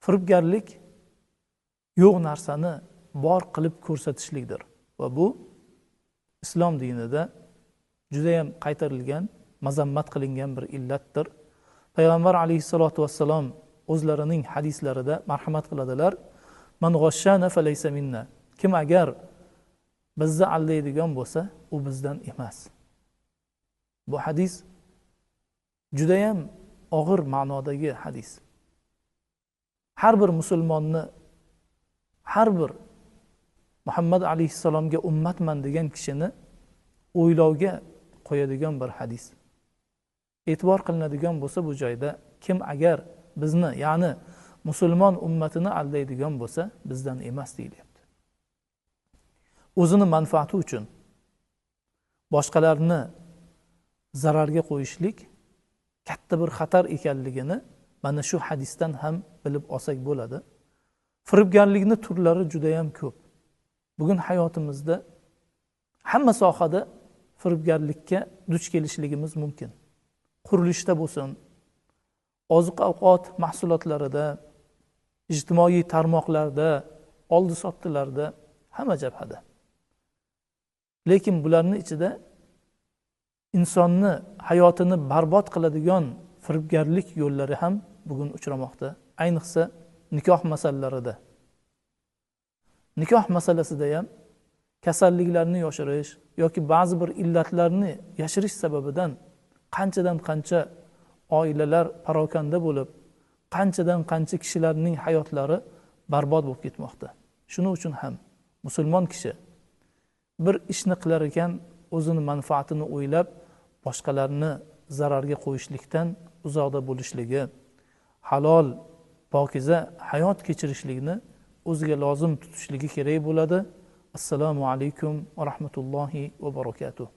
Firibgarlik yo'q narsani bor qilib ko'rsatishlikdir va bu islom dinida juda ham qaytarilgan, mazammat qilingan bir illatdir. Payg'ambar alayhissalatu vassalom o'zlarining hadislarida marhamat qiladilar: "Man g'ashshana falaysa minna." Kim agar bizni aldaydigan bo'lsa, u bizdan emas. Bu hadis juda ham og'ir ma'nodagi hadis. Har bir musulmonni, har bir Muhammad alayhissalomga ummatman degan kishini o'ylovga qo'yadigan bir hadis. E'tibor qilinadigan bo'lsa bu joyda, kim agar bizni, ya'ni musulmon ummatini aldaydigan bo'lsa, bizdan emas deyilyapti. O'zini manfaati uchun boshqalarni zararga qo'yishlik katta bir xatar ekanligini mana shu hadisdan ham bilib olsak bo'ladi. Firibgarlikning turlari juda ham ko'p. Bugun hayotimizda hamma sohada firibgarlikka duch kelishligimiz mumkin. Qurilishda bo'lsin, oziq-ovqat mahsulotlarida, ijtimoiy tarmoqlarda, oldi-sotdilarda, hamma jabhada. Lekin bularning ichida insonni hayotini barbod qiladigan firibgarlik yo'llari ham bugun uchramoqda. Ayniqsa nikoh masalalarida. Nikoh masalasida ham kasalliklarni yoshirish yoki ba'zi bir illatlarni yashirish sababidan qanchadan qancha oilalar parokanda bo'lib, qanchadan qancha kishilarning hayotlari barbod bo'lib ketmoqda. Shuning uchun ham musulmon kishi bir ishni qilar ekan, o'zini manfaatini o'ylab, boshqalarni zararga qo'yishlikdan uzoqda bo'lishligi, halol, pokiza hayot kechirishlikni o'ziga lozim tutishligi kerak bo'ladi. Assalomu alaykum va rahmatullohi va barakatuh.